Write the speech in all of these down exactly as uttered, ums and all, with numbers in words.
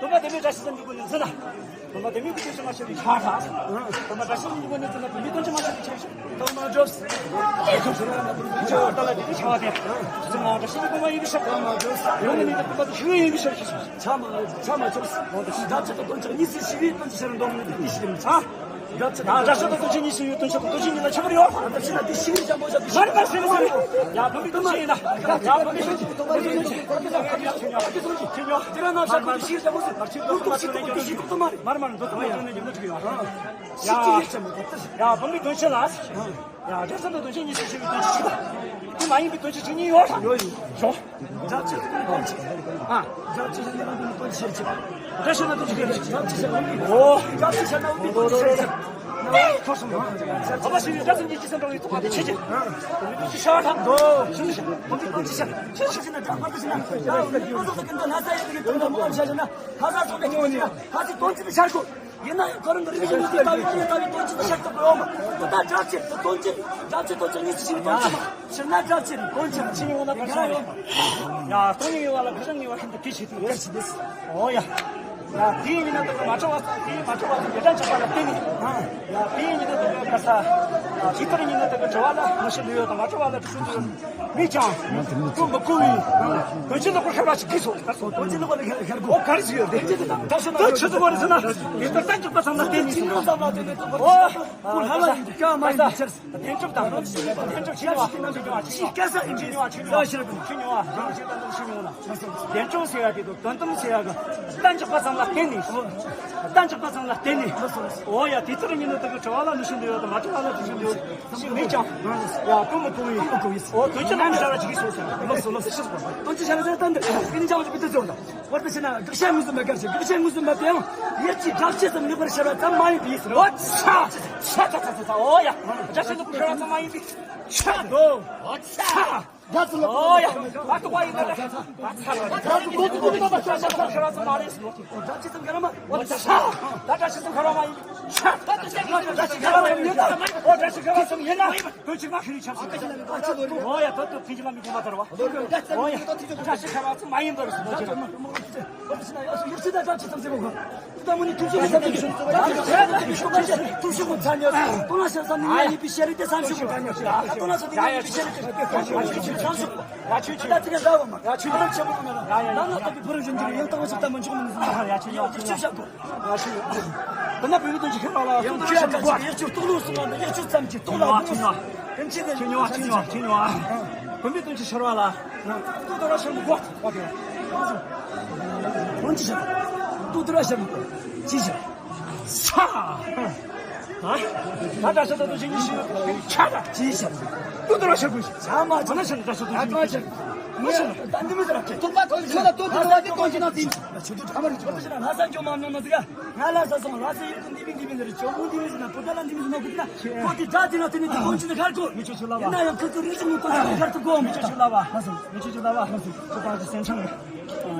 སྟོན་པ་དེ་མིན་བཀྲ་ཤིས་སམ་འདུག་གོ་ནི་ཟེར་ན། སྟོན་པ་དེ་མིན་གྱི་དོན་ཆེན་མ་ཤེས་པའི་ཆ་ཧྲ། སྟོན་པ་བཀྲ་ཤིས་སམ་འདུག་གོ་ནི་ཟེར་ན་དེ་མིན་དོན་ཆེན་མ་ཤེས་པའི་ཆ་ཤོག་ཐོག་མ་བརྗོད། ཆ་ཧྲ་ད་ལ་དེ་ཆ་བ་དེ། ཟེར་ན་བཀྲ་ཤིས་སམ་འདུག་གོ་མ་ཡིན་པའི་ཤོག་ཡོང་ནི་མིན་ད་སྟོན་པ་དེ་ཤི་བའི་ཡིན་པའི་ཤོག་ཤོག་ཆ་མ་ཆ་མ་ཆོག་དགྲ་བཅོམ་དང་དོན་ཆེན་གཉིས་སུ་ཤི་བའི་དོན་ཆེན་འདོམས་ནི་དེ་ཤི་རིམ་ཆ། དགྲ་བཅོམ་དང་དགྲ་བཅོམ་དང་དོན་ཆེན་གཉིས་སུ་ཡོད་དོན་ཆེན་དང་དོན་ཆེན་གཉིས་ལ་ཁྱད་པར་ཡོད། ད་ཕྱི་ན་དེ་ཤི་བའི་ལྗང་བུ་ཞབས་ཀྱི་མར་མར་ཤི་བའི་ཡ་བུམ་པའི་དོན་ཆེན་ཡིན་ན། ཡ་བུམ་པའི་དོན་ཆེན་དོན་ཆེན་ཁྱེད་ཉོ། དེ་ར་ན་ཤ་ཁོ་ཤི་ལྗང་བུ་ཟེར་མར་ཆེན་པོ་ཤི་ཐུབ་ཤི་ཐུབ་མ་རེད། མར་མར་འགྲོ་ཐུབ་མ་རེད། ཡ་ཡ་བུམ་པའི་དོན་ཆེན་ལ། ཡ་དགྲ་བཅོམ་དང་དོན་ཆེན་གཉིས་སུ་ཤི་བའི་དོན་ཆེན་ཞིག་དང་། དེ་མ་ཡིན་པའི་དོན་ཆེན་བཅུ་གཉིས་ཡོད་དམ། ཡོད་ཡོད། ཡོད། དགྲ་བཅོམ་དང་དོན་ཆེན། ཨ། དགྲ་བཅོམ་དང་དོན་ཆེན་བྱེད། དགྲ་བཅོམ་དང་དོན་ཆེན་བྱེད། དགྲ་བཅོམ་དང་དོན་ཆེན་བྱེད། ཨོ། དགྲ་བཅོམ་དང་དོན་ཆེན་བྱེད། ཁོ་སོང་ང་། ཨ་ཕ་ཤི་ཡོད་དགྲ་བཅོམ་གྱི་ཅི་སེམས་འགྲོ་བའི་ཐུགས་ཁ་དེ་ཆེ་ཆེ། དོན་ཆེན་ཤ་ཁྲག་འགྲོ། ཤི་ཤི་དོན་ཆེན་ཤ་ཁྲག་ཤི་ཤི་ན་དགྲ་བར་དུ་ཤི་ན། ད་ཡོང་གི་ཡོད། ཁོ་ཚོ་ཀུན་ཏུ་ལྷ་ས་ཡོད་གི་དོན་དག་མོ་ཨམ་ཤ་ཤི་ན། ལྷ་ས་སོང་གི་ཉོ་ནི་ལྷ་སའི་དོན་ཆེན་དུ་ཤར་དགོས། ཡིན་ན་ཡང་ཁོ་རང་གི་རིག་གཞུང་ལུགས་ཀྱི་ལྟ་བའི་ཀྱི་ལྟ་བའི་དོན་ཆེན་དུ་བཤད་ཐུབ་ཡོད་མ། ད་ལྟ་དགྲ་བཅོམ་དོན་ཆེན། དགྲ་བཅོམ་དོན་ཆེན་གཉིས་སུ་ཤེས་པའི་དོན་ཆེན་མ། ཕྱིར་ན་དགྲ་བཅོམ་དོན་ཆེན་ཆེན་ཡོང་ན་ག་ས་ཡོད་མ། ཡ་སྟོང་ཉིད་ཡོད་བ་ལ་ག་ས་ཉིད་བ་ཤིན་ཏུ་གལ་ཆེ་དུས་གལ་ཆེ་དུས། ཨོ་ཡ། ཡ་དེའི་ཉིན་ན་དུ་མ་བྲལ་བ་དེའི་མ་བྲལ་བ་དེ་འདྲ་ཆགས་པ་ལ་བརྟེན་ནས། ཡ་དེའི་ཉིན་ན་དུ་ག་ས། དེ་ལྟར་ཉིན་ན་དུ་ག་བྲལ་བ་ལ་མི་ཤེས་ལུས་ཡོད་དང་མ་བྲལ་བ་ལ་གྲུ་གུ་མི་ཀྱང་། ཀུན་མི་ཁུ་བའི། དོན་ཆེན་ལ་ཁོ་ཤར་བ་ཞིག་གིས་སོ། དོན་ཆེན་ལ་ཁོ་ལ་ཤར་དགོས། ཨོ་ག་རེ་ཟེར་ཡོད་དེ། ད་ཆུ་ཚོད་ག་རེ་ཟེར་ན། དེ་ལྟར་གཏན་གྱི་བཀའ་ཙམ་ལ་བརྟེན་ནས་སོ། ཨོ། ཁོ་ལྷ་ལ་ཡིན་དུ་ཀྱང་མ་ཡིན་པའི་ཕྱིར། བདེན་གྲུབ་དང་། བདེན་གྲུབ་ཆེ་ཉུང་བ། ཆེ་སྐལ་ས་ཡིན་ཆེ་ཉུང་བ། ཆེ་ཉུང་བ། ཆེ་ཉུང་བ། བདེན་གྲུབ་ཆེ་ཉུང་བ། བདེན་གྲུབ་ཟེར་ཡ་དེ་དང་དོན་དམ་ཟེར་ཡ་གི། གཏན་གྱི་བཀའ་ཙམ་ལ་བརྟེན་ནས། གཏན་གྱི་བཀའ་ཙམ་ལ་བརྟེན་ནས། ཨོ་ཡ་དེ་ལྟར་ཉིན་ནོ་དག་གི་བྲལ་བ་ལ་ནུས་ཤིང་འདུལ་ཡོད་དང་མ་བྲལ་བ་ལ་ནུས་ཤིང་འདུལ་ཡོད་ཞིག་མེད་ཀྱང་། ཡ་ཀུན་མི་ཁུ་བའི། ཨོ་དོན་ཆེན་ལམ་ཟེར་བ་ཅིག་གིས་སོ་ཟེར། ལོགས་སུ་ལོགས་སུ་ཤེས་སོ། དོན་ཆེན་ཤར་ན་ཟེར་ཏན་ཏན་ཀུན་ནི་ཅང་ཅིག་པི་ཏི་ཟེར་བ་དང་། བར་དུ་ཕྱིན་ན་དགག་བྱ་དངོས་སུ་མེད་གར་ཞིག་དགག་བྱ་དངོས་སུ་མེད་པའང་ཡིད་ཀྱི་དགག་བྱ་ཙམ་ལེགས་པར་ཤར་བ་ཙམ་མ་ཡིན་པའི་ཕྱིར། ཨོ་ཚ། ཚ་ཚ་ཚ་ཚ་ཚ། ཨོ་ཡ། དགག་བྱ་ལེགས་པར་ཤར་བ་ཙམ་མ་ཡིན་པའི་ཕྱིར་དོ། ཨོ་ཚ། ཨོ་ཡ། ཨ་ཏུ་བ་ཡིན་ན་ད་ཚ་ལ། ད་ཚ་ལ་ཤར་བ་ཙམ་མ་རེད་ཟེར། དགག་བྱ་ཙམ་ཁར་བ་མ་ཡིན་པའི་ཕྱིར། ད་དགག་བྱ་ཁར་བ་མ་ཡིན་པའི་ཕྱིར། ད་དགག་བྱ་ཁར་བ་ཙམ་ཡིན་ན། ཨོ་དགག་བྱ་ཁར་བ་ཙམ་ཡིན་ན། དོན་ཆེན་མ་ཤེས་ནས་ཆགས་སོང་། ཨོ་ཡ། ད་དུ་ཕིན་ཅི་ལ་མི་དགོས་མ་དར་བ། ཨོ་ཡ། བཀྲ་ཤིས་ཁ་རག་ཚོ་མ་ཡིན་པར་སོང་། ཡག་ཤོས་ད་བཀྲ་ཤིས་ཁ་རག་ཚོ་མ་ཡིན་པར་སོང་། ད་མོ་ནི་ཐུགས་ཤོར་གྱི་ཐུགས་ཤོར་གྱི་ཐུགས་ཤོར་གྱི་ཚ་ཉོ། ཏོ་ན་ཤ་ས་ནི་ང་ཡིན་པའི་ཤེས་རིག་དེ་བསམ་ཤོག་གི། ད་ཏོ་ན་ཤ་དེ་ང་ཡིན་པའི་ཤེས་རིག་དེ་བསམ་ཤོག་གི། ད་ཚིག་འདྲ་བ་མ། ད་ཆོས་ཆེན་པོ་ན་ན་ན་ན་ཐོབ་པའི་བུ་རུ་བཞིན་གྱི་ཡང་དག་པ་ཞིག་ལྟ་མི་ཆོག་མི་ནི། ཡག་ཤོས་ཡག་ཤོས་ཤག་གོ། ཡག་ཤོས་ཡག་ཤོས། ད་ན་བོད་ཀྱི་དོན་ཆེན་ཁྱེད་རང་ལ་ཡང་ཁྱོད་ཡག་ཤོས་ཡག་ཤོས་ལྟོགས་ལོག་སོང་བ་འདི་ཡག་ཤོས་ཙམ་གྱིས་ལྟོགས་ལ་ཆེ་ཉོ་ཆེ་ཉོ་ཆེ་ཉོ། བོད་མི་དོན་ཆེན་ཤར་བ་ལ། ཏུ་ཏུ་ར་ཤར་མི་གོ། དོན་ཆེན་ཤར། ཏུ་ཏུ་ར་ཤར་མི་གོ། ཅི་ཤར། ས། ད་ད་ད་ད་ད་ཅི་ཤར། ཆ་ད། ཅི་ཤར། ཏུ་ཏུ་ར་ཤར་དགོས། ཆ་མ་ཆ་ན་ཤར་ད་ཤར་ད་ཤར། ད་ཤར། ད་འདི་མི་ཟེར་ར། ཏུ་པ་ཏུ་ཏུ་ཏུ་ཏུ་ཏུ་ཏུ་ཏུ་ཏུ། ཆུ་ཏུ་ད་མ་རེད། ཆུ་ཏུ་ཤར་ན་ས་འཇོག་མ་མྱོང་ན་ཟེར་ཡ། ང་ལ་ས་སོང་ལ་ས་ཡིན་ཀུན་འདི་མི་འདི་མི་ཟེར། ཇོ་མོ་འདི་མི་ཟེར་ན་པོ་ཏ་ལ་འདི་མི་ཟེར་ན་ཀུན་ན། ཁོ་དེ་ད་དེ་ན་དེ་ནི་དེ་ཀུན་ཆེན་དེ་ཁར་ཀོ། མི་ཆོ་ཆོ་ལ་བ། ཡིན་ན་ཡང་ཁོ་ཚོ་རིག་གཞུང་ནི་ཀུན་ཆེན་དེ་ཁར་ཏུ་ཀོ། མི་ཆོ་ཆོ་ལ་བ། མི་ཆོ་ཆོ་ལ་བ། ཁོ་པ་དེ་སེམས་ཆང་གི།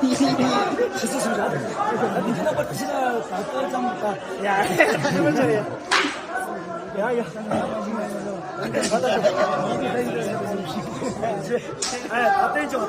ཁྱེད་ཚོ་སུ་རེད། ད་འདི་ན་པར་ཕྱི་ན་ད་ལྟ་ཙམ་ད། ཡ། ཡ་ཡ། ད་ལྟ་ཅོ།